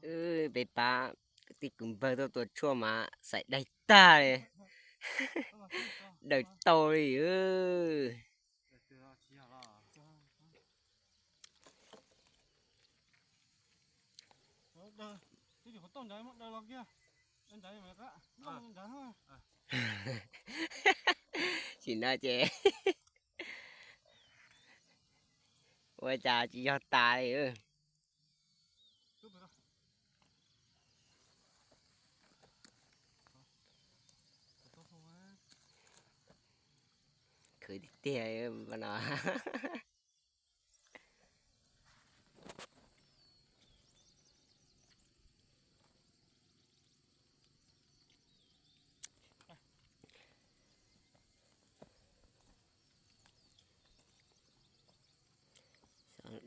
ເອີ ໄປປາຕິດກຸມເບີຕົວ ຕົວຊົ່ວມາໃສ່ໄດ້ຕາເລີຍ ໄດ້ໂຕເລີຍເອີ. ຊິນະເຈ ວ່າຈະຊິຍອດຕາຍເອີ. ເຄີຍເຕະເອີ ມັນວ່າ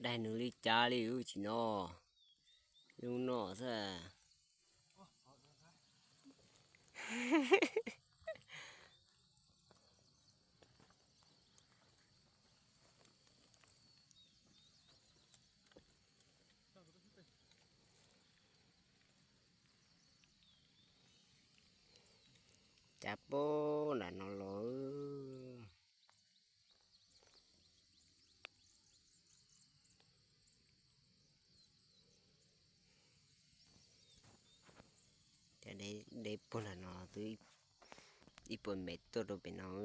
ໄດ້ໜຶ່ງລິຈາລິວຊິເນາະ ລຸງເນາະຊະ. ຈັບໂປ້ນະນ້ອງໂລ. ຈະໄດ້ ໄດ້ປົນລະເນາະ ຕຸ ອີ່ປົນແມ່ໂຕໂຕເປັນເນາະ.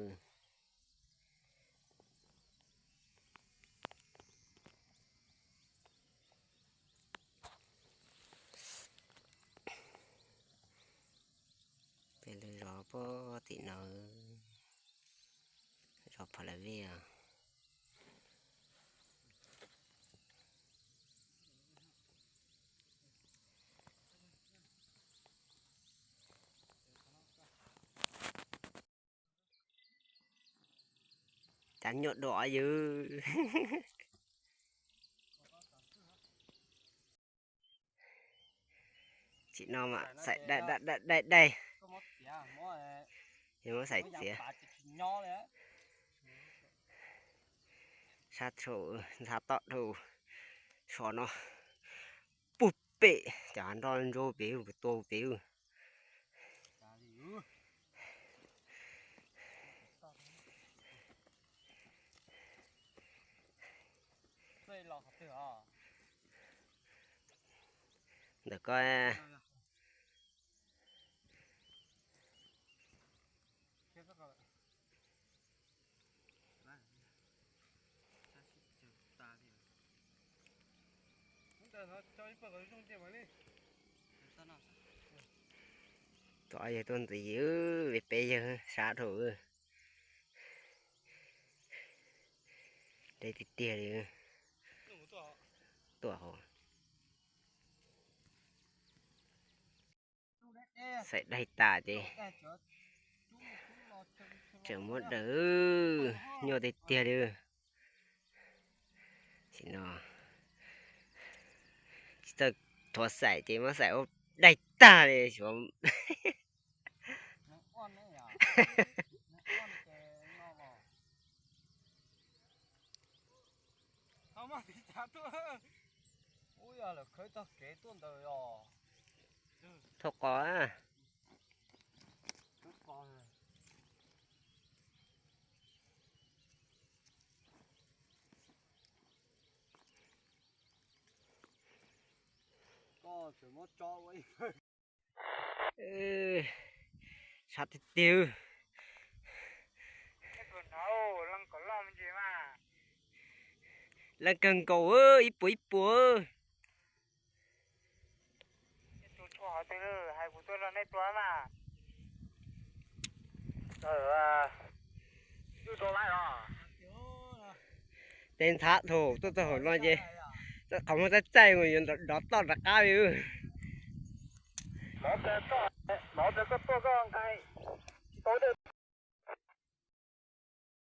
ເປັນເລື່ອງລໍປົກກະຕິເນາະ ລໍພາລາເວຍ. ຈັນຍົດດໍຢູ່ ຊິເນາະ ມາໃສ່ໄດ້ ໄດ້ ໄດ້ ໄດ້ ຍັງມາໃສ່ເສຍ ຊາໂທ ຊາເຕາະໂທ ຊອເນາະ. ປຸບເປຈານດອນໂຈເປວໂຕເປວ. ດຽວກ່ອນ ໂຕໃຫຍ່ໂຕດີເອີ ໄປເປີເອີ ຊາໂທເອີ ໄດ້ຕິດເຕຍເລີຍ ຕົວເຮົາ. ໃສ່ໄດ້ຕາເດ ເຈີໝົດເດີ ໂຍເຕຍເດີ ຊິເນາະ ຊິເຕີໂທໃສ່ເດ ມາໃສ່ ໂອ ໄດ້ຕາເດ ຊິວ່າ ເອົາມາຕິດຕາມຕົວ ໂອ້ຍ ລະເຄີຍຕະເກຕົວເດີ ໂທກອນ ໂທກອນ ກໍເຊີມາເຈາະໄວ້. ເອີ ຊາດຕິວ ລັງກັງໂກເອີ ອີ່ປົວ ອີ່ປົວ ເອີ ເຕັນທະໂທ ໂຕໂຕນ້ອຍເຈ ເຂົາມາແຕ່ໃຈ ດອດຕອດຕະກາຢູ່. ເອົາແຕ່ກໍ ເອົາແຕ່ກໍຕົວກໍໄດ້ ໂຕເດີ